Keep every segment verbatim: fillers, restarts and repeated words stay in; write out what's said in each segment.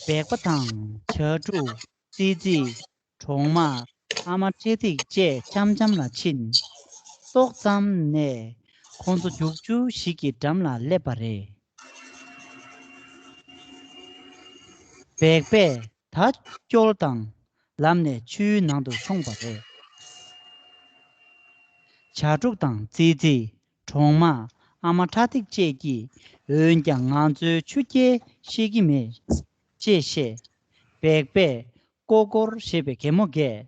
སྦལ་པ་དང་བྱ་ཕྲུག་ཙི་ཙི། གྲོག་མ། ཨ་མ་ཁྲེ་ཐིག་བཅས་འཆམ་འཆམ་ལ་ཕྱིན། ཏོག་ཙམ་ནས་ཁོང་ཚོ་རྒྱུག་ཆུ་ཞིག་གི་འགྲམ་ལ་སླེབས་པ་རེད། སྦལ་པས་ད་སྐྱོར་དང་ལབ་ནས་ཆུའི་ནང་དུ་མཆོངས་པ་རེད། བྱ་ཕྲུག་དང་ཙི་ཙི། གྲོག་མ། ཨ་མ་ཁྲ་ཐིག་བཅས་ཀྱིས། འོན་ཀྱང་ང་ཚོས་ཆུ་རྐྱལ་ཤེས་ཀྱི་མེད། ཅེས་བཤད། སྦལ་པས་ཀོ་ཀོར་ཞེས་པའི་གད་མོ་བགད།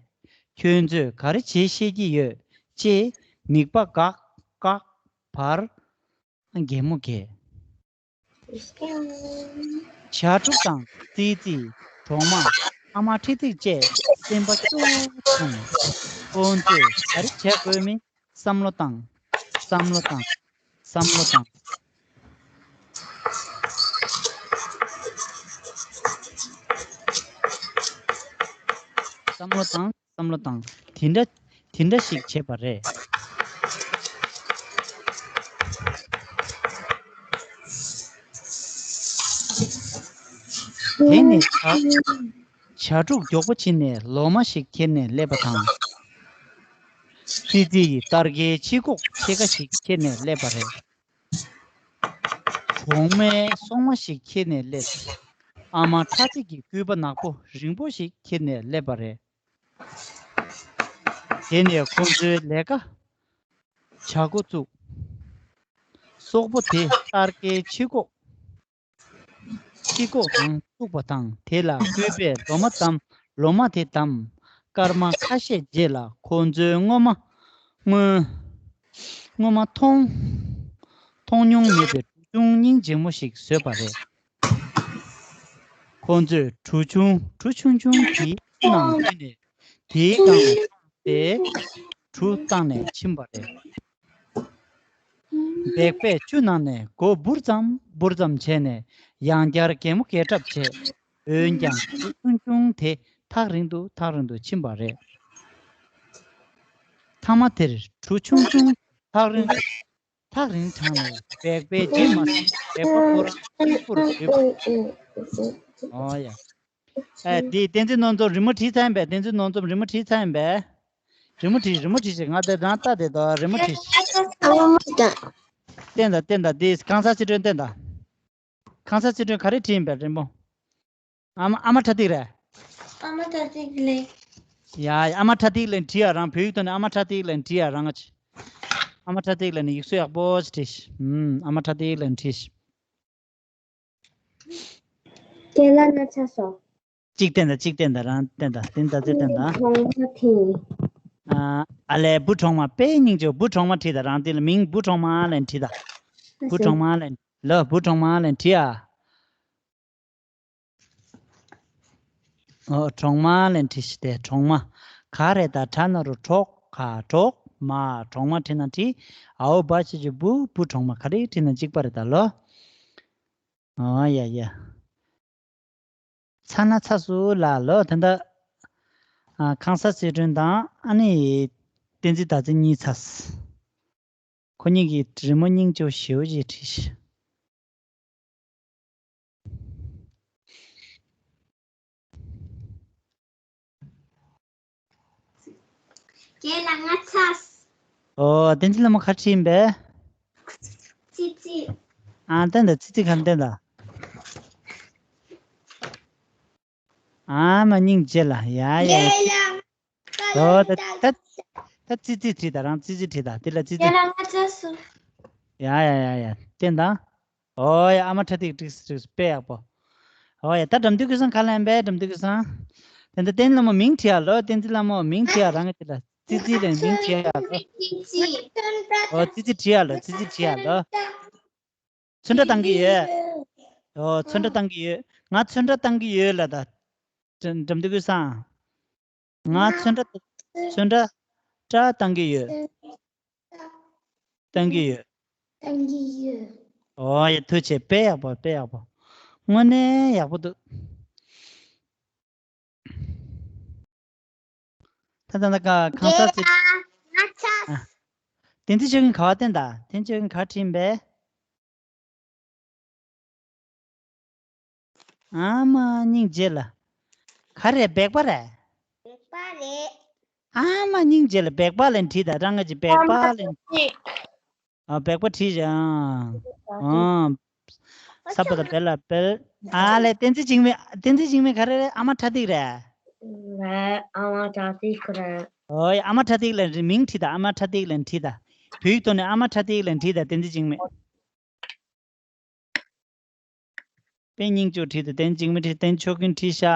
ཁྱོད་ཚོས་ག་རེ་བྱེད་ཤེས་ཀྱི་ཡོད། ཅེས་མིད་པ་བཀག་བཀག་བར། གད་མོ་བགད། བྱ་ཕྲུག་དང་ཙི་ཙི། གྲོག་མ། ཨ་མ་ཁྲི་ཐིག་བཅས་སེམས་པ་སྐྱོ་བོ་བྱུང་། ཁོང་ཚོས་ག་རེ་བྱེད་དགོས་མིན་བསམ་བློ་བཏང་། བསམ་བློ་བཏང་། བསམ་བློ་བཏང་། བསམ་བློ་བཏང་། བསམ་བློ་བཏང་། དེ་འདྲ་དེ་འདྲ་ཞིག་བྱས་པ་རེད། དེ་ནས་བྱ་བྱ་ཕྲུག་མགྱོགས་པོ་ཕྱིན་ནས་ལོ་མ་ཞིག་ཁྱེར་ནས་སླེབས་པ་དང་། ཙི་ཙི་ཡིས་སྟར་གའི་ཕྱི་ཁོག་ཕྱེད་ཀ་ཞིག་ཁྱེར་ནས་སླེབས་པ་རེད། གྲོག་མས་སོག་མ་ཞིག་ཁྱེར་ནས་སླེབས། ཨ་མ་ཁྲ་ཐིག་གིས་སྐུད་པ་ནག་པོ་རིང་པོ་ཞིག་ཁྱེར་ནས་སླེབས་པ་རེད། དེ་ནས་ཁོང་ཚོའི་ལས་ཀ་བྱ་འགོ་བཙུགས། སོག་པོ་དེ་སྟར་གའི་ཕྱི་ཁོག་ཕྱི་ཁོག་ནང་བཙུགས་པ་དང་། དེ་ལ་སྐུད་པས་ལོ་མ་བསྡམས། ལོ་མ་དེ་བསྡམས། སྐར་མ་ཁ་ཤས་རྗེས་ལ་ཁོ་ཚོས་སྔོན་མ་སྔོན་སྔོན་མ་མཐོང་མཐོང་མྱོང་མེད་པའི་གྲུ་ཆུང་སྙིང་རྗེ་མོ་ཞིག་བཟོས་པ་རེད། ཁོ་ཚོས་གྲུ་ཆུང་གྲུ་ཆུང་ཆུང་དེའི་ནང་འཛུལ་ནས་དེའི་སྒང་ལ་ལངས་ཏེ་གྲུ་བཏང་ནས་ཕྱིན་པ་རེད། སྦལ་པས་ཆུ་ནང་ནས་མགོ་འབུར་ཙམ་འབུར་ཙམ་བྱས་ནས་ཡང་བསྐྱར་གད་མོ་བགད་གྲབས་བྱས། འོན་ཀྱང་གྲུ་ཆུང་ཆུང་དེ་ཐག་རིང་དུ་ཐག་རིང་དུ་ཕྱིན་པ་རེད། མཐའ་མ་དེར་གྲུ་ཆུང་ཆུང་ཐག་རིང་ཐག་རིང་དྲངས་ནས་སྦལ་པའི་རྗེས་མ་ཟིན་སྦལ་པ་ཁོ་རང་གཅིག་པུར་བྲོས་པ། ཨོ་ཡ། ཨེ། འདི་བསྟན་འཛིན་ནོར་འཛོམས་རི་མོ་བྲིས་ཚར་ཡིན་པས། བསྟན་འཛིན་ནོར་འཛོམས་རི་མོ་བྲིས་ཚར་ཡིན་པས། རི་མོ་བྲིས། རི་མོ་བྲིས་ཤིག་ང་དེ་རང་ལྟ་དེ་དོ་རི་མོ་བྲིས་ཤིག་བསྟན་དང་བསྟན་དང་། འདི་གང་ཟག་ཚིག་སྒྲོན་བསྟན་དང་། གང་ཟག་ཚིག་སྒྲོན་ག་རེ་བྲིས་ཡིན་པས་རི་མོ། ཨ་མ་ཨ་མ་ཁྲ་ཐིག་རེད། ཨ་མ་ཁྲ་ཐིག་ལེན། ཡ་ཡ། ཨ་མ་ཁྲ་ཐིག་ལེན་བྲིས་ཡ། རང་བོད་ཡིག་ཐོག་ནས་ཨ་མ་ཁྲ་ཐིག་ལེན་བྲིས་ཡ་རང་ཨ་ཅི། ཨ་མ་ཁྲ་ཐིག་ལེན་ནས་ཡིག་གཟུགས་ཡག་པོ་ཞིག་བྲིས་ཤིག་ཨུམ། ཨ་མ་ཁྲ་ཐིག་ལེན་བྲིས་ཤིག་རྒན་ལགས་ང་ཆགས་སོང་། གཅིག་བསྟན་དང་། གཅིག་བསྟན་དང་། རང་བསྟན་དང་། བསྟན་དང་། ཚེ་བསྟན་དང་། གྲོག་མ་དེ། ཨ་ཨ་ལས། བུ་གྲོག་མ། དཔེ་སྙིང་རྗེ། བུ་གྲོག་མ་བྲིས་དང་། རང་དེ་ལ་མིང་བུ་གྲོག་མ་ལེན་བྲིས་དང་། བུ་གྲོག་མ་ལེན། ལོ། བུ་གྲོག་མ་ལེན་བྲིས་ཨ། ཨོ། གྲོག་མ་ལེན་བྲིས་ཤིག་དེ། གྲོག་མ། ག་རེད་ད། གྲ་ན་རོ་གྲོག་ག་གྲོག་མ། གྲོག་མ་བྲིས་ན་བྲིས། འའོ་བ་ཞབས་ཀྱུ་བུ། བུ་གྲོག་མ། ག་རེ་བྲིས་ན་གཅིག་པ་རེད་ད་ལོ། ཨོ་ཡ་ཡ། ཚ་ན་ཚ་སུ་ལ་ལོ། དེ་འདྲ། ཨ། གང་ཟག་ཚིག་སྒྲོན་དང་ཨ་ནི་བསྟན་འཛིན་ཟླ་བརྩེ་གཉིས་ཚ། ཁོ་གཉིས་ཀྱི་རི་མོ་སྙིང་རྗེ་ཞེ་པོ་ཅིག་བྲིས་ཤག་རྒན་ལགས་ང་ཚ། ཨོ། བསྟན་འཛིན་ལྷ་མོ་ག་རེ་བྲིས་ཡིན་པས། ཙི་ཙི། ཨ། བསྟན་དང་། ཙི་ཙི་ག་རེ་བསྟན་དང་། ཨ་མ་སྙིང་རྗེ་ལ། ཡ་ཡ་ཡ། ཨོ། ད་ད་ད་ཙི་ཙི་བྲིས་དང་། རང་ཙི་ཙི་བྲིས་དང་། དེ་ལ་ཙི་ཙི། རྒན་ལགས་ང་ཚ་སོང་། ཡ་ཡ་ཡ་ཡ། བསྟན་དང་། ཨོ་ཡ། ཨ་མ་ཁྲ་ཐིག་འགྲིགས་འགྲིགས། དཔེ་ཡག་པོ། ཨོ་ཡ། ད་དགྲ་འདུལ་ཀུན་བཟང་ག་ལེན་པས། དགྲ་འདུལ་ཀུན་བཟང་། དེ་འདྲ་བསྟན་ལ་མོ་མིང་བྲིས་ཡ་ལོ། བསྟན་འཛིན་ལ་མོ་མིང་བྲིས་ཡ། རང་གི་དེ་ལ་ཙི་ཙི་ལ་མིང་བྲིས་ཡ་ལོ། ཨོ། ཙི་ཙི་བྲིས་ཡ་ལོ། ཙི་ཙི་བྲིས་ཡ་ལོ། ཚོན་ཁྲ་བཏང་གི་ཡོད། ཨོ། ཚོན་ཁྲ་བཏང་གི་ཡོད། ང་ཚོན་ཁྲ་བཏང་གི་ཡོད་ལ་ད། དགྲ་འདུལ་ཀུན་བཟང་། ང་ཚོན་ཁྲ་ཚོན་ཁྲ་བཏང་གི་ཡོད། བཏང་གི་ཡོད། བཏང་གི་ཡོད། ཨོ་ཡ། ཐུགས་རྗེ་ཆེ། དཔེ་ཡག་པོ། དཔེ་ཡག་པོ། དངོས་གནས་ཡག་པོ་འདུག་ད་ད་ད་ག་གང་ཟག་ཚིག་ང་ཚ། ཨ། བསྟན་འཛིན་ཆོས་ཀུན་ག་བ་བསྟན་དང་། བསྟན་འཛིན་ཆོས་ཀུན་ག་བྲིས་ཡིན་པས། ཨ་མ་སྙིང་རྗེ་ལ། ག་རེ་སྦེག་པ་རེད། སྦེག་པ་རེད། ཨ་མ་སྙིང་རྗེ་ལ་སྦེག་པ་ལན་བྲིས་དང་རང་ངེས་ཀྱི་སྦེག་པ་ལན། ཨ་སྦེག་པ་བྲིས་ཤག་ཨ། ས་པ་ད་སྦེ་ལ་སྦེལ། ཨ་ལས་བསྟན་འཛིན་འཇིགས་མེད། བསྟན་འཛིན་འཇིགས་མེད་ག་རེ་རེད། ཨ་མ་ཁྲ་ཐིག་རེད། རེད། ཨ་མ་ཁྲ་ཐིག་རེད། ཨོ་ཡ། ཨ་མ་ཁྲ་ཐིག་ལན་མིང་བྲིས་དང་ཨ་མ་ཁྲ་ཐིག་ལན་བྲིས་དང་། བོད་ཡིག་ཐོག་ནས་ཨ་མ་ཁྲ་ཐིག་ལན་བྲིས་དང་བསྟན་འཛིན་འཇིགས་མེད། དཔེ་སྙིང་རྗེ་བྲིས་དང་བསྟན་འཇིགས་མེད་བྲིས། བསྟན་ཆོས་ཀུན་བྲིས་ཤག་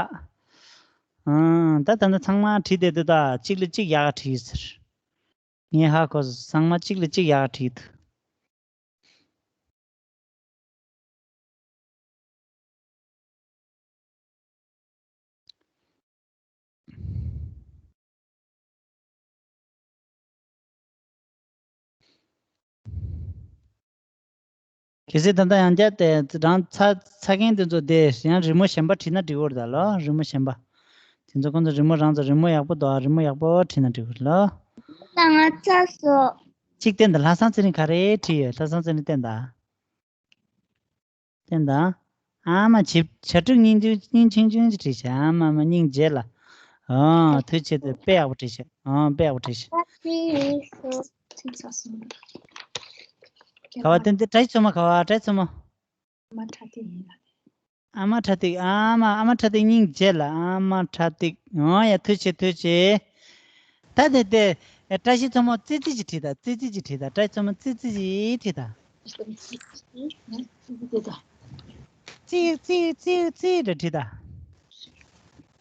ཨང་། ད་ད་ད་ཚང་མ་བྲིས་བསྡད་འདུག་ད་གཅིག་ལ་གཅིག་ཡག་བྲིས་ཟེར། ངས་ཧ་གོ་སོང་། ཚང་མ་གཅིག་ལ་གཅིག་ཡག་བྲིས་འདུག་གལ་སྲིད་ད་ལྟ་ཡང་བསྐྱར་དེ་རང་ཚ་ཚ་མཁན་དེ་ཚོ་དེ་ཡང་རི་མོ་གཞན་པ་བྲིས་ན་འགྲིག་གི་རེད་ད་ལོ། རི་མོ་གཞན་པ། དེ་ཚོ་ཁོང་ཚོ་རི་མོ་རང་ཚོ་རི་མོ་ཡག་པོ་འདུག་རི་མོ་ཡག་པོ་བྲིས་ན་འགྲིག་གི་རེད་ལོ། ད་ང་ཚ་སོང་། གཅིག་བསྟན་དང་། ལྷ་བཟང་ཚེ་རིང་ག་རེ་བྲིས་ཡོད། ལྷ་བཟང་ཚེ་རིང་བསྟན་དང་། བསྟན་དང་། ཨ་མ་བྱིས་བྱ་ཕྲུག་སྙིང་རྗེ་སྙིང་ཆུང་ཆུང་ཅིག་བྲིས་ཤག་ཨ་མ་མ་སྙིང་རྗེ་ལ། ཨོ་ཐུགས་རྗེ་ཆེ། དཔེ་ཡག་པོ་བྲིས་ཤག་ཨོ་དཔེ་ཡག་པོ་བྲིས་ཤག་ག་བ་བསྟན་འཛིན། བཀྲ་ཤིས་མཚོ་མོ་ག་བ། བཀྲ་ཤིས་མཚོ་མོ། ཨ་མ་ཁྲ་ཐིག་ཡིན་ལ། ཨ་མ་ཁྲ་ཐིག་ཨ་མ། ཨ་མ་ཁྲ་ཐིག་སྙིང་རྗེ་ལ། ཨ་མ་ཁྲ་ཐིག་ཨོ་ཡ། ཐུགས་རྗེ་ཆེ། ཐུགས་རྗེ་ཆེ། ད་དེ་དེ། ཨེ། བཀྲ་ཤིས་མཚོ་མོ་ཙི་ཙི་ཅིག་བྲིས་དང་། ཙི་ཙི་ཅིག་བྲིས་དང་། བཀྲ་ཤིས་མཚོ་མོ་ཙི་ཙི་ཅིག་བྲིས་དང་། ཙི་ཙི་ཙི་ཙི་འདྲ་བྲིས་དང་།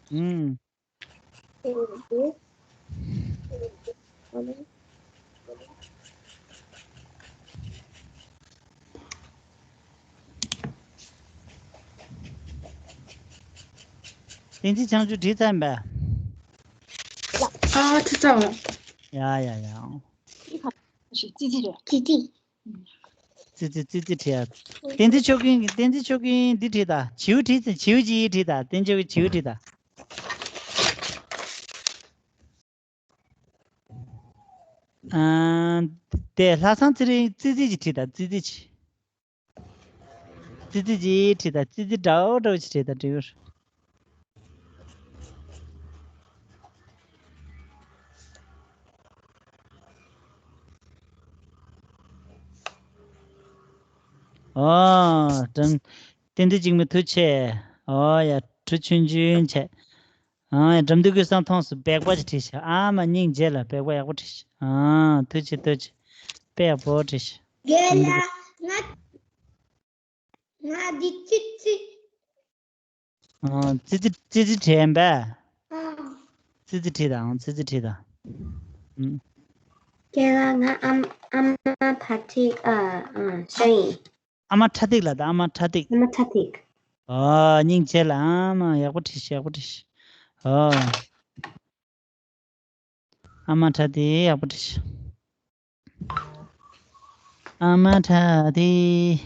ཨུམ། བསྟན་འཛིན་བྱང་ཆུབ་བྲིས་ཚར་པས། ཨ་ཁྲི་ཚང་། ཡ་ཡ་ཡ། ཙི་ཙི་རེད། ཙི་ཙི། ཙི་ཙི་ཙི་ཙི་བྲིས་ཡ། བསྟན་འཛིན་ཆོས་ཀུན། བསྟན་འཛིན་ཆོས་ཀུན་འདི་བྲིས་དང་། བྱིའུ་བྲིས་ཚེ་བྱིའུ་ཅིག་བྲིས་དང་། བསྟན་ཆོས་ཀུན་བྱིའུ་བྲིས་དང་། ཨ། དེ་ལྷ་བཟང་ཚེ་རིང་ཙི་ཙི་ཅིག་བྲིས་དང་། ཙི་ཙི་ཅིག་ཙི་ཙི་ཅིག་བྲིས་དང་། ཙི་ཙི་འདྲ་བོ་འདྲ་བོ་ཅིག་བྲིས་དང་། འབྲས་བུ། ཨོ། དྲན། བསྟན་འཛིན་འཇིགས་མེད་ཐུགས་ཆེ། ཨོ་ཡ། གྲུ་ཆུང་ཆུང་བྱས། ཨ། འགྲམ་དུ་ཀུན་བཟང་མཐོང་སོང་། སྦེག་པ་ཅིག་བྲིས་ཤག་ཨ་མ་སྙིང་རྗེ་ལ། སྦེག་པ་ཡག་པོ་བྲིས་ཤག་ཨ། ཐུགས་རྗེ་ཆེ། ཐུགས་རྗེ་ཆེ། དཔེ་ཡག་པོ་བྲིས་ཤག་རྒན་ལགས། ང་། ང་འདི་ཙི་ཙི། ཨ། ཙི་ཙི་ཙི་ཙི་བྲིས་པས། ཨ། ཙི་ཙི་བྲིས་དང་། ཙི་ཙི་བྲིས་དང་། ཨུམ། རྒན་ལགས། ང་ཨམ་ཨ་མ་ཐ་ཐིག་ཨ་ཨ་ཤ་ཡིན། ཨ་མ་ཁྲ་ཐིག་ལ་ད། ཨ་མ་ཁྲ་ཐིག་ཨ་མ་ཁྲ་ཐིག་ཨ། སྙིང་རྗེ་ལ། ཨ་མ་ཡག་པོ་བྲིས་ཤག་ཡག་པོ་བྲིས་ཤག་ཨ། ཨ་མ་ཁྲ་ཐིག་ཡག་པོ་བྲིས་ཤག་ཨ་མ་ཁྲ་ཐིག་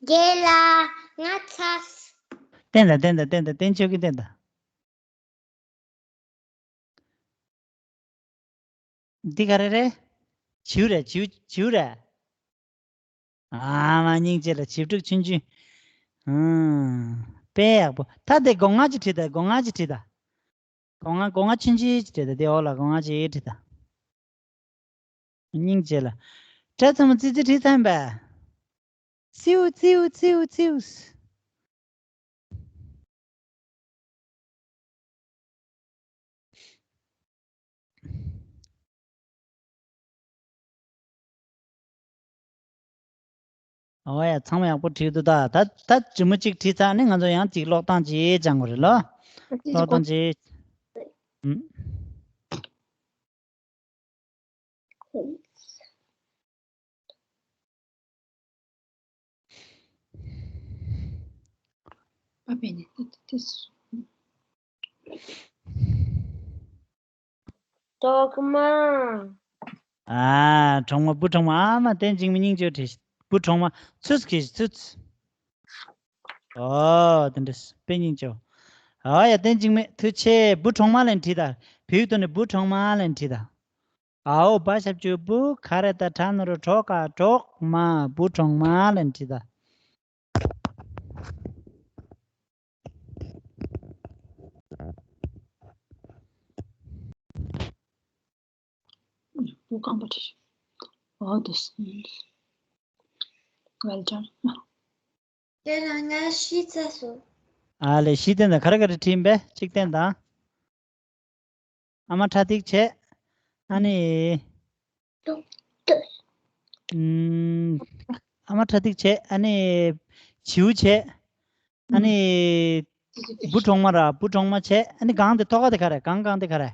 རྒན་ལགས། ང་ཚ། བསྟན་དང་། བསྟན་དང་། བསྟན་དང་། བསྟན་ཆོས་ཀྱི་བསྟན་དང་། འདི་ག་རེ་རེད། བྱིའུ་རེད། བྱིའུ། བྱིའུ་རེད། ཨ་མ་སྙིང་རྗེ་ལ། བྱིའུ་ཕྲུག་ཆུང་ཆུང་། ཨང་། དཔེ་ཡག་པོ། ད་དེ་སྒོ་ང་ཅིག་བྲིས་དང་། སྒོ་ང་ཅིག་བྲིས་དང་། སྒོ་ང་། སྒོ་ང་ཆུང་ཆུང་ཅིག་བྲིས་དང་། དེ་འོག་ལ་སྒོ་ང་ཅིག་བྲིས་དང་། སྙིང་རྗེ་ལ། བཀྲ་ཤིས་མཚོ་མོ་ཙི་ཙི་བྲིས་ཚར་པས། ཙིའུ་ཙིའུ་ཙིའུ་ཙིའུ། ཨོ་ཡ། ཚང་མ་ཡག་པོ་བྲིས་འདུག་ད། ད་ད་རི་མོ་གཅིག་བྲིས་ཚར་ནས་ང་ཚོ་ཡང་གཅིག་ཀློག་སྟངས་ཅིག་སྦྱང་དགོས་རེད་ལོ། ཀློག་སྟངས་ཅིག་ཨུམ། གྲོག་མ། ཨ། གྲོག་མ། བུ་གྲོག་མ། ཨ་མ་བསྟན་འཇིགས་མེད་སྙིང་རྗེ་བྲིས། བུ་གྲོག་མ། ཚུད་ཀྱི་ཚུད། ཨོ། དེ་འདྲ་དཔེ་སྙིང་རྗེ། ཨ་ཡ། བསྟན་འཇིགས་མེད་ཐུགས་རྗེ་ཆེ། བུ་གྲོག་མ་ལན་བྲིས་དང་། བོད་ཡིག་ཐོག་ནས་བུ་གྲོག་མ་ལན་བྲིས་དང་། འའོ་བ་ཞབས་ཀྱུ་བུ། ག་རེ་ད་གྲ་ན་རོ་གྲོ་ག་གྲོག་མ། བུ་གྲོག་མ་ལབ་ནས་བྲིས་ད། བུ་རྐང་པ་བྲིས། འོ་དེ་སུ། Well done. དེ་ལ་ང་བཞི་བཙལ་སོང་། ཨ་ལེ་བཞི་བསྟན་དང་། ག་རེ་ག་རེ་བྲིས་པས་གཅིག་བསྟན་དང་། ཨ་མ་ཁྲ་ཐིག་བྱས། ཨ་ནི། ཨུམ། ཨ་མ་ཁྲ་ཐིག་བྱས། ཨ་ནི། བྱིའུ་བྱས། ཨ་ནི། བུ་གྲོག་མ་ར་བུ་གྲོག་མ་བྱས། ཨ་ནི་གང་དེ་ཐོག་ཁ་དེ་ག་རེ། གང་གང་དེ་ག་རེ།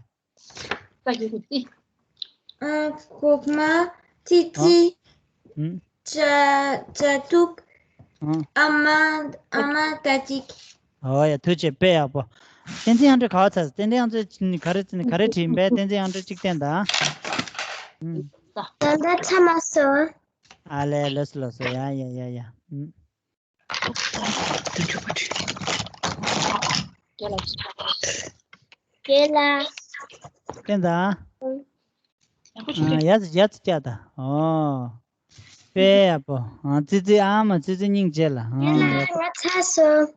ཨ། གོག་མ། ཙི་ཙི། ཨ། ཨུམ། ཙ། ཙ་ཐུག་ཨ། ཨ་མ། ཨ་མ་ད་ཅིག་ཨོ་ཡ་ཐུགས་རྗེ་ཆེ། དཔེ་ཡག་པོ། བསྟན་འཛིན་དབྱངས་སྒྲོན་ག་བ་ཚར། བསྟན་འཛིན་དབྱངས་སྒྲོན་ག་རེ་ག་རེ་བྲིས་པས། བསྟན་འཛིན་དབྱངས་སྒྲོན་གཅིག་བསྟན་དང་། ཨུམ། ད་ལྟ་ཚར་མ་སོང་། ཨ་ལེ་ལགས་སོ་ལགས་སོ། ཡ་ཡ་ཡ་ཡ། ཨུམ། རྒན་ལགས། བསྟན་དང་། ཨ། ཡ་ཙི་ཡ་ཙི་བཀྱག་ད། ཨོ། དཔེ་ཡག་པོ། ཨ། ཙི་ཙི། ཨ་མ་ཙི་ཙི་སྙིང་རྗེ་ལ། ཨ། རྒན་ལགས་ང་ཚར་སོང་།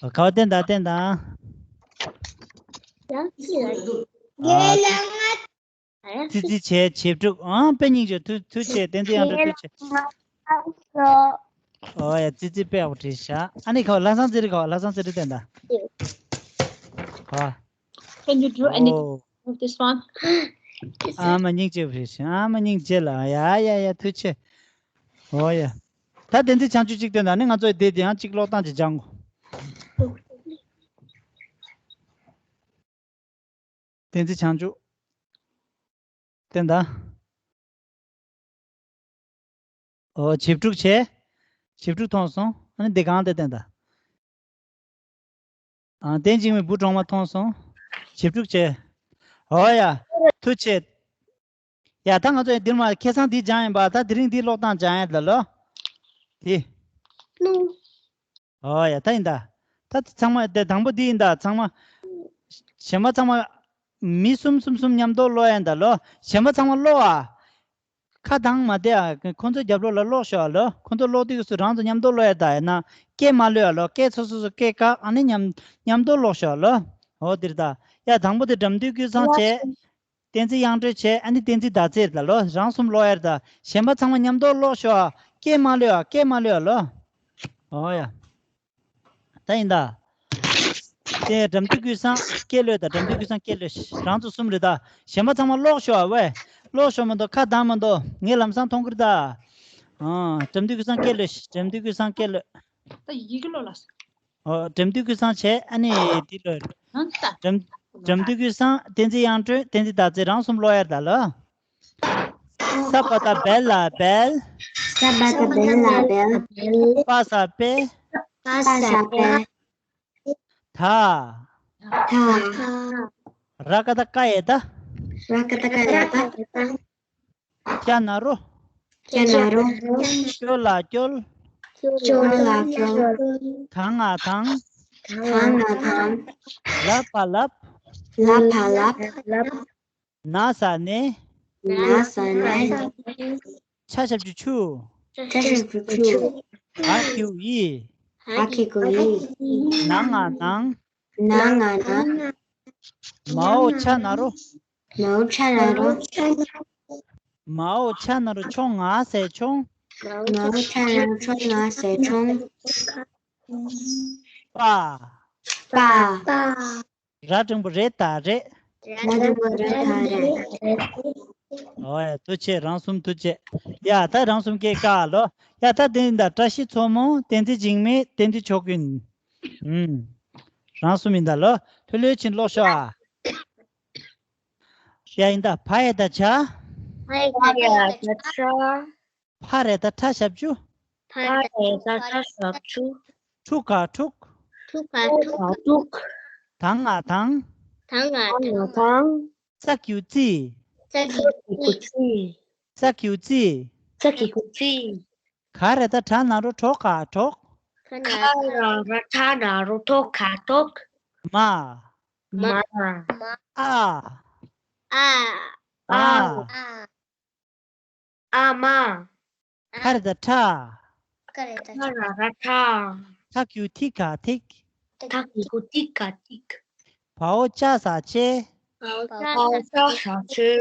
ཨ། ག་བ་བསྟན་དང་། བསྟན་དང་། ཡང་ཅི་ལ། རྒན་ལགས་ང་། ཙི་ཙི་བྱས་བྱེད་ཕྲུག་ཨང་། དཔེ་སྙིང་རྗེ། ཐུགས་ཐུགས་རྗེ་ཆེ། བསྟན་འཛིན་དབྱངས་སྒྲོན་ཐུགས་རྗེ་ཆེ། ཨོ་ཡ་ཙི་ཙི་དཔེ་ཡག་པོ་བྲིས་ཤག་ཨ་ནི་ག་བ། ལྷ་བཟང་ཙི་རི་ག་བ། ལྷ་བཟང་ཙི་རི་བསྟན་དང་། ག་བ། Can you draw anything ཨོ། Of this one? ཨ་མ་སྙིང་རྗེ་བོ་རེད་ཤག་ཨ་མ་སྙིང་རྗེ་ལ། ཡ་ཡ་ཡ་ཐུགས་རྗེ་ཆེ། ཨོ་ཡ། ད་བསྟན་འཛིན་བྱང་ཆུབ་གཅིག་བསྟན་དང་། ཨ་ནི་ང་ཚོ་དེ་དེ་ཡང་གཅིག་ཀློག་སྟངས་ཅིག་སྦྱང་དགོས། བསྟན་འཛིན་བྱང་ཆུབ། བསྟན་དང་། ཨོ། བྱེད་ཕྲུག་བྱས། བྱེད་ཕྲུག་མཐོང་སོང་། ཨ་ནི་འདི་གང་དེ་བསྟན་དང་། ཨ། རྟེན་འཇིགས་མེད་བུ་གྲོག་མ་མཐོང་སོང་། བྱེད་ཕྲུག་བྱས། ཨོ་ཡ། ཐུགས་རྗེ་ཆེ། ཡ་ད་ང་ཚོ་འདིར་མ་ཁ་སང་འདི་སྦྱངས་ཡིན་པ། ད་དེ་རིང་འདི་ཀློག་སྟངས་སྦྱང་ཡ་ད་ལོ། དེ། ཨོ་ཡ་ད་ཡིན་ད། ད་ཚང་མ་དེ་དང་པོ་འདི་ཡིན་ད། ཚང་མ། གཞན་པ་ཚང་མ། མི་གསུམ་གསུམ་གསུམ་མཉམ་དུ་ཀློག་ཡ་ཡིན་ད་ལོ། གཞན་པ་ཚང་མ་ཀློག་ཨ། ཁ་གདངས་མ་བསྡད་ཨ། ཁོང་ཚོའི་རྒྱབ་ལོགས་ལ་ཀློག་ཤོག་ཨ་ལོ། ཁོང་ཚོ་ཀློག་དུས་སུ་རང་ཚོ་མཉམ་དུ་ཀློག་ཡ་ད། ཡིན་ན་སྐད་མ་ལོས་ཨ་ལོ། སྐད་སོ་སོ་སོ་སྐད་བཀག་ཨ་ནི་མཉམ་མཉམ་དུ་ཀློག་ཤོག་ཨ་ལོ། འོ་འདིར་ད། ཡ་དང་པོ་དེ་སྒྲ་མདུད་ཀུན་བཟང་བྱས། བསྟན་འཛིན་དབྱངས་སྒྲོན་བྱས། ཨ་ནི་བསྟན་འཛིན་ཟླ་ཚེ་ད་ལོ། རང་གསུམ་ཀློག་ཡ་ད། གཞན་པ་ཚང་མ་མཉམ་དུ་ཀློག་ཤོག་ཨ། སྐད་མ་ལོས་ཨ། སྐད་མ་ལོས་ཨ་ལོ། འོ་ཡ། ད་ཡིན་ད། དེ་སྒྲ་མདུད་ཀུན་བཟང་སྐད་ལོས་ད། སྒྲ་མདུད་ཀུན་བཟང་སྐད་ལོས། རང་ཚོ་གསུམ་རེད་ད། གཞན་པ་ཚང་མ་ཀློག་ཤོག་ཨ། ཝེ། ཀློག་ཤོག་མ་གཏོགས་ཁ་གདངས་མ་གཏོགས། ངས་ལམ་སང་མཐོང་གི་རེད་ད། ཨ། སྒྲ་མདུད་ཀུན་བཟང་སྐད་ལོས། སྒྲ་མདུད་ཀུན་བཟང་སྐད་ལོས། ད་ཡི་གེ་ཀློག་ལ། ཨོ། སྒྲ་མདུད་ཀུན་བཟང་བྱས། ཨ་ནི་འདི་ལོས། ཧང་ད། སྒྲ་སྒྲ་མདུད་ཀུན་བཟང་། བསྟན་འཛིན་དབྱངས་སྒྲོན། བསྟན་འཛིན་ཟླ་ཚེ། རང་གསུམ་ཀློག་ཡ་ད་ལོ། ས་པ་བཏགས་སྦལ་ལ་སྦལ། ས་པ་བཏགས་སྦལ་ལ་སྦལ། པ་ས་པད། པ་ས་པད། ད། ད། ར་ཀ་བཏགས་སྐ་ཡ་རྡ། ར་ཀ་བཏགས་སྐ་ཡ་རྡ། ཀྱ་ན་རོ། ཀྱ་ན་རོ། སྐྱོ་ལ་སྐྱོལ། སྐྱོ་ལ་སྐྱོལ། ད་ང་དང་། ད་ང་དང་། ལ་ཕ་ལབ། ལ་ཕ་ལབ། ན་ས་ནས། ན་ས་ནས། ཆ་ཞབས་ཀྱུ་ཆུ། ཆ་ཞབས་ཀྱུ་ཆུ། འ་གི་གུ་འི། འ་གི་གུ་འི། ན་ང་ནང་། ན་ང་ནང་། མའོ་ཆ་ན་རོ། མའོ་ཆ་ན་རོ། མའོ་ཆ་ན་རོ་མཆོང་ང་ཟེར་མཆོང་། མའོ་ཆ་ན་རོ་མཆོང་ང་ཟེར་མཆོང་། པ། པ། ར་འགྲེང་བུ་རེ་ད་རེད། ར་འགྲེང་བུ་རེ་ད་རེད། ཨོ་ཡ་ཐུགས་རྗེ་ཆེ། རང་གསུམ་ཐུགས་རྗེ་ཆེ། ཡ་ད་རང་གསུམ་སྐད་བཀག་ལོ། ཡ་ད་དེ་ཡིན་ད། བཀྲ་ཤིས་མཚོ་མོ། བསྟན་འཛིན་འཇིགས་མེད། བསྟན་འཛིན་ཕྱོགས་ཀུན། ཨུམ། རང་གསུམ་ཡིན་ད་ལོ། ལྷོད་ལྷོད་ཕྱིན་ཀློག་ཤོག་ཨ། ཡ་ཡིན་ད། ཕ་ཡ་བཏགས་ཕྱ། ཕ་ཡ་བཏགས་ཕྱ། ཕ་ར་བཏགས་ཕྲ་ཞབས་ཀྱུ། ཕ་ར་བཏགས་ཕྲ་ཞབས་ཀྱུ། ཕྲུ་ག་ཕྲུག་ཕྲུ་ག་ཕྲུག་ཕྲུ་ག་ཕྲུག་ད་ང་དང་། ད་ང་དང་། ཙ་གི་གུ་ཙི། ཙ་གི་གུ་ཙི། ཙ་གི་གུ་ཙི། ཙ་གི་གུ་ཙི། ག་ར་བཏགས་གྲ་ན་རོ་གྲོ་ག་གྲོགས། ག་ར་བཏགས་གྲ་ན་རོ་གྲོ་ག་གྲོགས། མ། མ། ཨ། ཨ། ཨ། ཨ་མ། ཁ་རེ་ད་ཁྲ། ཁ་རེ་ད་ཁྲ། ཁ་ར་ད་ཁྲ། ཐ་གི་གུ་ཐི་ག་ཐིག། ཐ་གི་གུ་ཐི་ག་ཐིག། བ་འོ་ཅ་ས་བྱེ། བ་འོ་ཅ་ས་བྱེ།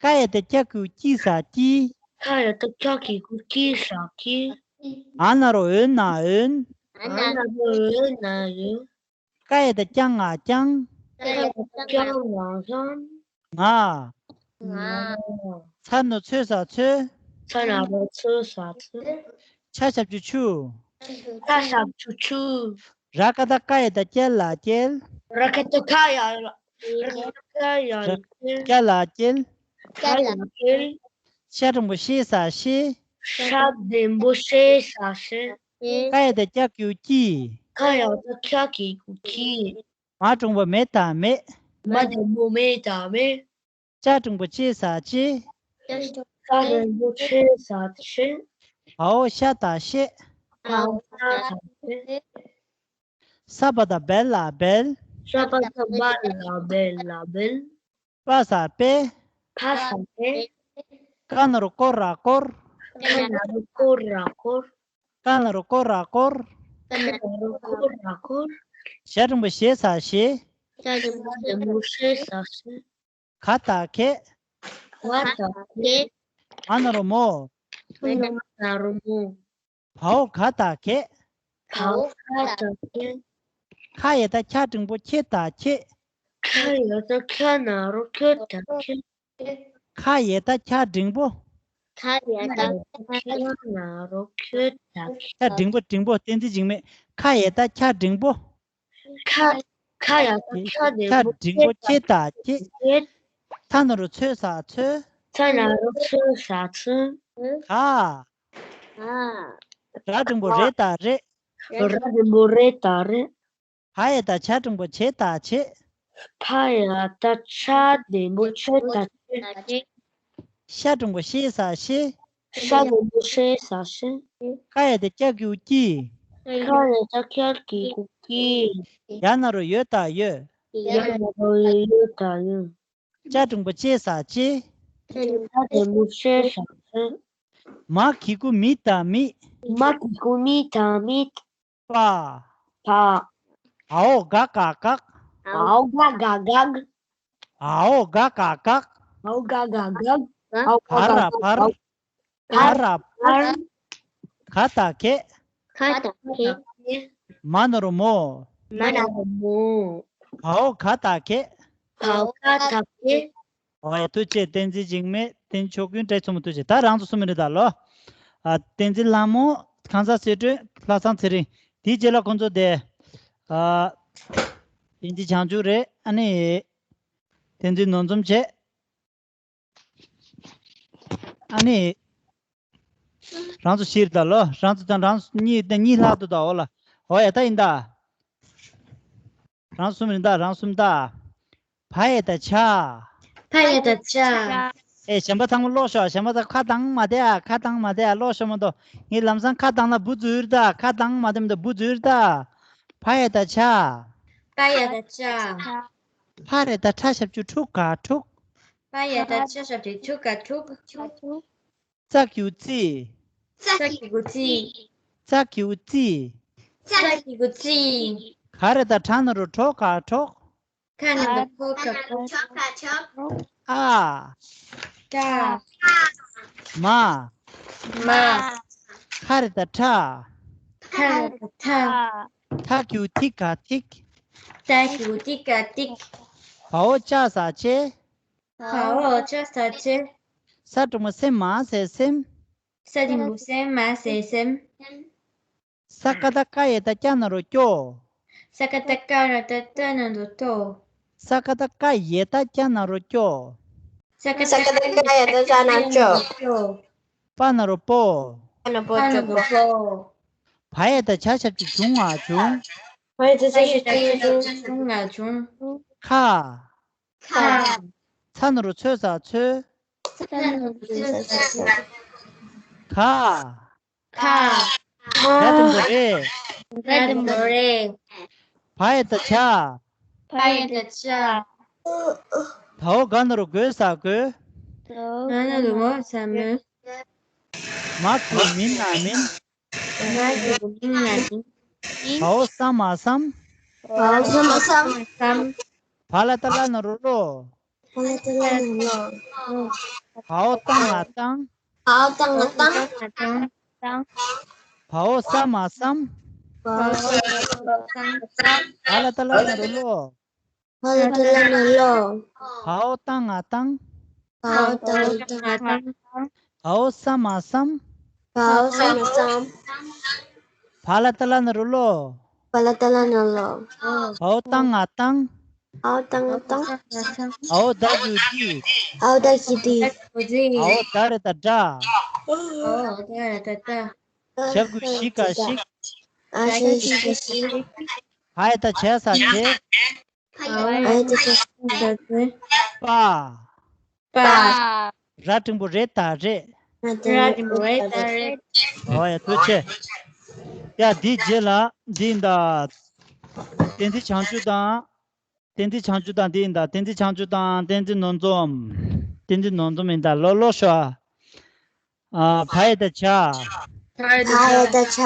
ཀ་ཡ་ད་ཀྱ་གི་གུ་ཀྱི་ས་ཀྱི། ཀ་ཡ་ད་ཀྱ་གི་གུ་ཀྱི་ས་ཀྱི། འ་ན་རོ་འོ་ན་འོན། འ་ན་རོ་འོ་ན་འོན། ཀ་ཡ་ད་ཀྱ་ང་ཀྱང་། ཀ་ཡ་ད་ཀྱ་ང་ཀྱང་། ང་། ང་། ང་། ཚ་ན་རོ་ཚོ་ས་ཚོས། ཚ་ན་རོ་ཚོ་ས་ཚོས། ཆ་ཞབས་ཀྱུ་ཆུ། ཆ་ཞབས་ཀྱུ་ཆུ། ར་ཀ་ད་ཀ་ཡ་ད་ཀྱལ་ལ་ཀྱེལ། ར་ཀ་ད་ཀ་ཡ་ལ། ར་ཀ་ད་ཀ་ཡ་ལ་ཀྱེལ། ཀྱལ་ལ་ཀྱེལ། ཀྱལ་ལ་ཀྱེལ། ཤ་འགྲེང་བུ་ཤེ་ས་ཤེས། ཤ་འགྲེང་བུ་ཤེ་ས་ཤེས། ཀ་ཡ་ད་ཀྱ་གི་གུ་ཀྱི། ཀ་ཡ་ད་ཀྱ་གི་གུ་ཀྱི། མ་འགྲེང་བུ་མེ་ད་མེད། མ་འགྲེང་བུ་མེ་ད་མེད། ཅ་འགྲེང་བུ་ཅེ་ས་ཅེས། ཅ་འགྲེང་བུ་ཅེ་ས་ཅེས། བ་འོ་ཤ་ད་ཤེས། བ་འོ་ཤ་ད་ཤེས། ས་པ་ད་སྦལ་ལ་སྦལ། ས་པ་ད་སྦལ་ལ་སྦལ་ལ་སྦལ། པ་ས་པེ། པ་ས་པེ། ཀ་ན་རོ་ཀོ་ར་ཀོར། ཀ་ན་རོ་ཀོ་ར་ཀོར། ཀ་ན་རོ་ཀོ་ར་ཀོར། ཀ་ན་རོ་ཀོ་ར་ཀོར། ཞ་འགྲེང་བུ་ཞེ་ས་ཞེས། ཞ་འགྲེང་བུ་ཞེ་ས་ཞེས། ག་ད་གད། ག་ད་གད། མ་ན་རོ་མོ། མ་ན་རོ་མོ། བ་འོ་ག་ད་གད། བ་འོ་ག་ད་གད། ཁ་ཡ་ད་ཁྱ་འགྲེང་བུ་ཁྱེ་ད་ཁྱེད། ཁ་ཡ་ད་ཁྱ་ན་རོ་ཁྱོད་ད་ཁྱེད། ཁ་ཡ་ད་ཁྱ་འགྲེང་བུ། ཁ་ཡ་ད་ཁྱ་ན་རོ་ཁྱོད་ད་ཁྱེད། ཁྱ་འགྲེང་བུ་འགྲེང་བུ་བསྟན་འཛིན་འཇིགས་མེད། ཁ་ཡ་ད་ཁྱ་འགྲེང་བུ། ཁ་ཁ་ཡ་ད་ཁྱ་འགྲེང་བུ་ཁྱེད་ད་ཁྱེད། ཁྱེད། ཐ་ན་རོ་ཚོ་ས་ཚོས། ཐ་ན་རོ་ཚོ་ས་ཚོས། ག་ག་ར་འགྲེང་བུ་རེ་ད་རེད། ར་འགྲེང་བུ་རེ་ད་རེད། བ་ཡ་ད་ཆ་འགྲེང་བུ་བྱེ་ད་བྱེད། བ་ཡ་ད་ཆ་འགྲེང་བུ་ཆེ་ད་ཆེ། ཤ་འགྲེང་བུ་ཤེ་ས་ཤེས། ཤ་འགྲེང་བུ་ཤེ་ས་ཤེས། ཀ་ཡ་ད་ཀྱ་གི་གུ་ཀྱི། ཀ་ཡ་ད་ཀྱ་གི་གུ་ཀྱི། ཡ་ན་རོ་ཡོ་ད་ཡོད། ཡ་ན་རོ་ཡོ་ད་ཡོད། ཅ་འགྲེང་བུ་ཅེ་ས་ཅེས། ཅ་འགྲེང་བུ་ཅེ་ས་ཅེས། མ་གི་གུ་མི་ད་མིད། མ་གི་གུ་མི་ད་མིད། པ། པ། འ་འོ་ག་ག་གག། འ་འོ་ག་ག་གག། འ་འོ་ག་ག་གག། འ་འོ་ག་ག་གག། འ་འོ་ག་ག་གག། བ་ར་བར། བ་ར་བར། ག་ད་གད། ག་ད་གད། མ་ན་རོ་མོ། མ་ན་རོ་མོ། བ་འོ་ག་ད་གད། བ་འོ་ག་ད་གད། ཨོ་ཡ། ཐུགས་རྗེ་ཆེ། བསྟན་འཛིན་འཇིགས་མེད། བསྟན་ཆོས་ཀུན་དྲེགས་ཚོ་མོ་ཐུགས་རྗེ་ཆེ། ད་རང་ཚོ་གསུམ་རེད་ད་ལོ། ཨ། བསྟན་འཛིན་ལྷ་མོ། ཁང་བཟང་ཚེ་སྒྲོན། ལྷ་བཟང་ཚེ་རིང་། དེའི་རྗེས་ལ་ཁོང་ཚོ་དེ། ཨ། བསྟན་འཛིན་བྱང་ཆུབ་རེད། ཨ་ནི། བསྟན་འཛིན་ནོར་འཛོམས་བྱས། ཨ་ནི། རང་ཚོ་བཞི་རེད་ད་ལོ། རང་ཚོ་དང་རང་གཉིས་དང་གཉིས་ལྷག་འདུག་ད། འོ་ལ། འོ་ཡ། ད་ཡིན་ད། རང་གསུམ་ཡིན་ད། རང་གསུམ་ད། བ་ཡ་ད་བྱ། བ་ཡ་ད་བྱ། ཨེ། གཞན་པ་ཚང་མ་ཀློག་ཤོག་གཞན་པ་ཚང་ཁ་བཏང་མ་བསྡད་ཨ། ཁ་བཏང་མ་བསྡད་ཨ། ཀློག་ཤོག་མ་གཏོགས། ངས་ལམ་སང་ཁ་བཏང་ན་འབུ་འཛུལ་ད། ཁ་བཏང་མ་བསྡད་མ་གཏོགས་འབུ་འཛུལ་ད། བ་ཡ་ད་བྱ། བ་ཡ་ད་བྱ། ཕ་རེ་ད་ཕྲ་ཞབས་ཀྱུ་ཕྲུ་ག་ཕྲུག། ཕ་ཡ་ད་ཕྲ་ཞབས་ཀྱུ་ཕྲུ་ག་ཕྲུག། ཙ་གི་གུ་ཙི། ཙ་གི་གུ་ཙི། ཙ་གི་གུ་ཙི། ཙ་གི་གུ་ཙི། ག་རེ་ད་གྲ་ན་རོ་གྲོ་ག་གྲོགས། ག་ན་རོ་གྲོ་ག་གྲོགས། ཨ། ཀ། མ། མ། ཁ་རེ་ད་ཁྲ། ཁ་རེ་ད་ཁྲ། ཐ་གི་གུ་ཐི་ག་ཐིག། ཐ་གི་གུ་ཐི་ག་ཐིག། བ་འོ་ཅ་ས་བྱེ། བ་འོ་ཅ་ས་བྱེ། ས་འགྲེང་བུ་སེ་མ་སེ་སེམས། ས་འགྲེང་བུ་སེ་མ་སེ་སེམས། ས་ཀ་ད་ཀ་ཡ་ད་ཀྱ་ན་རོ་ཀྱོ། ས་ཀ་ད་ཀ་ཡ་ད་ཀྱ་ན་རོ་ཀྱོ། ས་ཀ་ད་ཀ་ཡ་ད་ཀྱ་ན་རོ་ཀྱོ། ས་ཀ་ད་ཀ་ཡ་ད་ཀྱ་ན་རོ་ཀྱོ། པ་ན་རོ་པོ། པ་ན་རོ་པོ། བ་ཡ་ད་བྱ་ཞབས་ཀྱུ་བྱུང་ང་བྱུང་། བ་ཡ་ད་བྱ་ཞབས་ཀྱུ་བྱུང་ང་བྱུང་། ཁ། ཁ། ཚ་ན་རོ་ཚོ་ས་ཚོས། ཚ་ན་རོ་ཚོ་ས་ཚོས། ག། ག། ར་འགྲེང་བུ་རེ། ར་འགྲེང་བུ་རེ། བ་ཡ་ད་བྱ། བ་ཡ་ད་བྱ། ད་འོ་ག་ན་རོ་གོ་ས་གོས། ག་ན་རོ་གོ་ས་མོས། མ་གི་མིན་ན་མིན། མ་གི་མིན་ན་མིན། བའོ་ས་མ་སམ། བའོ་ས་མ་སམ། བ་ལ་ཏ་ལ་ན་རོ་ལོ། བ་ལ་ཏ་ལ་ན་རོ་ལོ། བའོ་ཏ་ང་ཏང་། བའོ་ཏ་ང་ཏང་། བའོ་ས་མ་སམ། བའོ་ས་མ་སམ། བ་ལ་ཏ་ལ་ན་རོ་ལོ། བ་ལ་ཏ་ལ་ན་རོ་ལོ། བའོ་ཏ་ང་ཏང་། བའོ་ཏ་ང་ཏང་། བའོ་ས་མ་སམ། བའོ་ས་མ་སམ། བ་ལ་ཏ་ལ་ན་རོ་ལོ། བ་ལ་ཏ་ལ་ན་རོ་ལོ། བའོ་ཏ་ང་ཏང་། བའོ་ཏ་ང་ཏང་། བའོ་ད་གི་དི། བའོ་ད་གི་དི། བའོ་ད་རེ་ད་དྲ། བའོ་ད་རེ་ད་དྲ། ཞབས་ཀྱུ་ཞི་ག་ཞིག། ཨ་ཞི་ཞི་ག་ཞིག། ཧ་ཡ་ད་ཆ་ས་ཆེ། ཨའི་ཏི་ཤ་ཤ་ཏི། པ། པ། ར་འགྲེང་བུ་རེ་ད་རེད། ར་འགྲེང་བུ་རེ་ད་རེད། ཨོ་ཡ་ཐུགས་རྗེ་ཆེ། ཡ་འདིའི་རྗེས་ལ་འདི་ཡིན་ད། བསྟན་འཛིན་བྱང་ཆུབ་དང་། བསྟན་འཛིན་བྱང་ཆུབ་དང་འདི་ཡིན་ད། བསྟན་འཛིན་བྱང་ཆུབ་དང་བསྟན་འཛིན་ནོར་འཛོམས། བསྟན་འཛིན་ནོར་འཛོམས་ཡིན་ད་ལོ་ལོ་ཤོ། ཨ། བ་ཡ་ད་ཆ། བ་ཡ་ད་ཆ།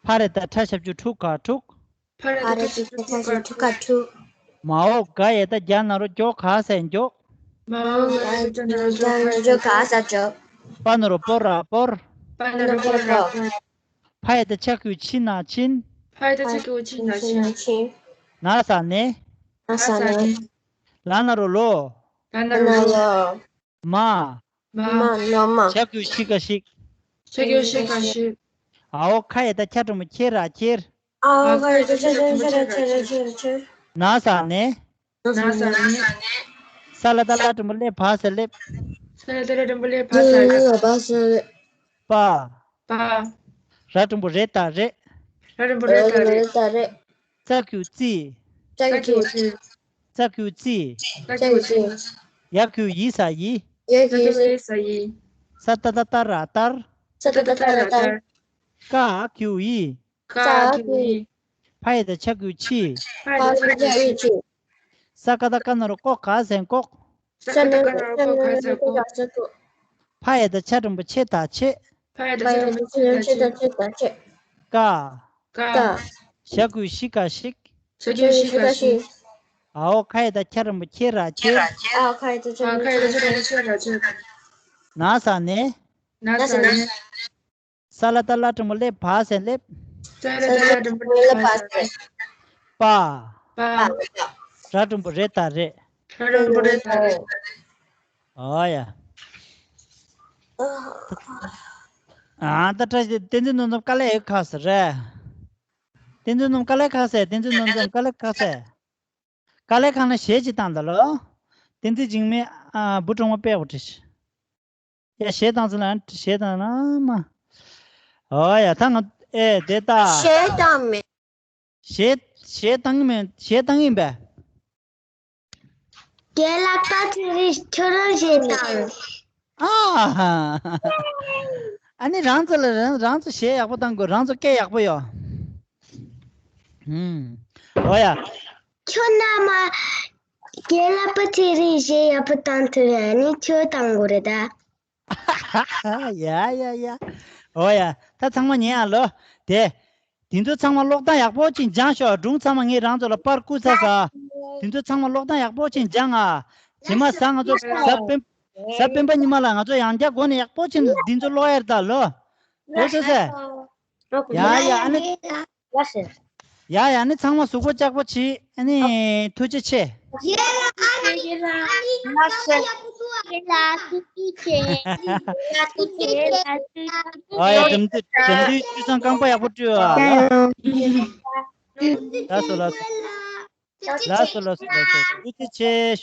ཕ་རེ་ད་ཕྲ་ཞབས་ཀྱུ་ཕྲུ་ག་ཕྲུག། ཕ་རེ་ད་ཕྲ་ཞབས་ཀྱུ་ཕྲུ་ག་ཕྲུག། མའོ་ག་ཡ་ད་གྱ་ན་རོ་གྱོ་ག་ས་གྱོགས། མའོ་ག་ཡ་ད་གྱ་ན་རོ་གྱོ་ག་ས་གྱོགས། པ་ན་རོ་པོ་ར་པོར། པ་ན་རོ་པོ་ར་པོར། ཕ་ཡ་ད་ཕྱ་གི་གུ་ཕྱི་ན་ཕྱིན། ཕ་ཡ་ད་ཕྱ་གི་གུ་ཕྱི་ན་ཕྱིན། ན་ས་ནས། ན་ས་ནས། ལ་ན་རོ་ལོ། ལ་ན་རོ་ལོ། མ། མ། མ། ལོ་མ། ཞབས་ཀྱུ་ཞི་ག་ཞིག། ཞབས་ཀྱུ་ཞི་ག་ཞིག། ཨའོ་ཁ་ཡ་ད་ཁྱ་འགྲེང་བུ་ཁྱེ་ར་ཁྱེར། ཨའོ་ཁ་ཡ་ད་ཁྱ་འགྲེང་བུ་ཁྱེ་ར་ཁྱེར་ཁྱེར་ཁྱེར། ན་ས་ནས། ན་ས་ནས། ས་ལ་ད་ལ་འགྲེང་བུ་སླེ་བ་ས་སླེབས། ས་ལ་ད་ལ་འགྲེང་བུ་སླེ་བ་ས་སླེབས། བ་ས་སླེབས། པ། པ། ར་འགྲེང་བུ་རེ་ད་རེད། ར་འགྲེང་བུ་རེ་ད་རེད། རེ་ད་རེད། ཙ་གི་གུ་ཙི། ཙ་གི་གུ་ཙི། ཙ་གི་གུ་ཙི། ཙ་གི་གུ་ཙི། ཡ་གི་གུ་ཡི་ས་ཡི། ཡ་གི་གུ་ཡི་ས་ཡི། ས་ཏ་ད་ཏ་ར་ཏར། ས་ཏ་ད་ཏ་ར་ཏར། ཀ་གི་གུ་ཀི། ཀ་གི་གུ་ཀི། ཕ་ཡ་ད་ཕྱ་གི་གུ་ཕྱི། ཕ་ཡ་ད་ཕྱ་གི་གུ་ཕྱི། ས་ཀ་ད་ཀ་ན་རོ་ཀོ་ག་ས་ཀོག། ས་ཀ་ད་ཀ་ན་རོ་ཀོ་ག་ས་ཀོག། ཕ་ཡ་ད་ཕྱ་འགྲེང་བུ་ཕྱེ་ད་ཕྱེད། ཕ་ཡ་ད་ཕྱ་འགྲེང་བུ་ཕྱེ་ད་ཕྱེད། ཀ། ཀ། ཞབས་ཀྱུ་ཞི་ག་ཞིག། ཞབས་ཀྱུ་ཞི་ག་ཞིག། ཨའོ་ཁ་ཡ་ད་ཁྱ་འགྲེང་བུ་ཁྱེ་ར་ཁྱེར། ཨའོ་ཁ་ཡ་ད་ཁྱ་འགྲེང་བུ་ཁྱེ་ར་ཁྱེར། ན་ས་ནས། ན་ས་ནས། ས་ལ་ད་ལ་འགྲེང་བུ་སླེ་བ་ས་སླེབས། ས་ལ་ད་ལ་འགྲེང་བུ་སླེ་བ་ས་སླེབས། པ། པ། ར་འགྲེང་བུ་རེ་ད་རེད། ར་འགྲེང་བུ་རེ་ད་རེད། ཨོ་ཡ། ཨ་ད་བཀྲ་ཤིས་བསྟན་འཛིན་ནོར་འཛོམས་དཀའ་ལས་ཡོད་ཁ་ཟེར་རེད། བསྟན་འཛིན་ནོར་འཛོམས་དཀའ་ལས་ཁག་སེ། བསྟན་འཛིན་ནོར་འཛོམས་དཀའ་ལས་ཁག་སེ། དཀའ་ལས་ཁག་ན་གཞས་ཅིག་བཏང་ད་ལོ། བསྟན་འཛིན་འཇིགས་མེད་ཨ་བུ་གྲོང་བ་དཔེ་བ་བྲིས། ཡ་གཞས་བཏང་ཟེར་ན་གཞས་བཏང་ན་མ། ཨོ་ཡ་ད་ང་ཨེ་དེ་ད། གཞས་བཏང་མེད། གཞས་གཞས་བཏང་གི་མེད། གཞས་བཏང་གི་ཡིན་པས། རྒན་ལགས་པ་ཚེ་རིང་ཁྱོད་རང་གཞས་བཏང་། ཨ་ཧ། ཨ་ནི་རང་ཚོ་ལ་རང་རང་ཚོ་གཞས་ཡག་པོ་བཏང་དགོས། རང་ཚོ་སྐད་ཡག་པོ་ཡོད། ཧུམ། ཨོ་ཡ། ཁྱོད་རྣམས་རྒན་ལགས་པ་ཚེ་རིང་གཞས་ཡག་པོ་བཏང་ཐུབ་ཡ་ནི་ཁྱོད་བཏང་དགོས་རེད་ད། ཡ་ཡ་ཡ། ཨོ་ཡ། ད་ཚང་མ་ཉན་ཨ་ལོ། དེ། དེ་ཚོ་ཚང་མ་ཀློག་སྟངས་ཡག་པོ་ཅིག་སྦྱང་ཤོག་སྒྲུང་ཚང་མ་ངས་རང་ཚོ་ལ་པར་བསྐུར་ཚར་ས། དེ་ཚོ་ཚང་མ་ཀློག་སྟངས་ཡག་པོ་ཅིག་སྦྱང་ཨ། རྗེས་མ་གཟའ་ང་ཚོ་གཟའ་སྤེན་གཟའ་སྤེན་པ་ཉི་མ་ལ་ང་ཚོ་ཡང་བསྐྱར་སྒོ་ནས་ཡག་པོ་ཅིག་འདི་ཚོ་ཀློག་ཡར་ད་ལོ། ལོ་ཚོད་ཚེ། ཡ་ཡ་ཨ་ནི། ཡ་ཡ་ཨ་ནི་ཚང་མ་གཟུགས་པོ་ལྕགས་པོ་བྱེད། ཨ་ནི་ཐུགས་རྗེ་ཆེ། ཨ་ཡ་འགྲམ་དུ་འགྲམ་དུ་བཅུ་ཚང་རྐང་པ་ཡག་པོ་བཀྲུས་ཨ། ལགས་སོ་ལགས་སོ། ལགས་སོ་ལགས་སོ་ལགས་སོ། ཐུགས་རྗེ་ཆེ་ཞུ།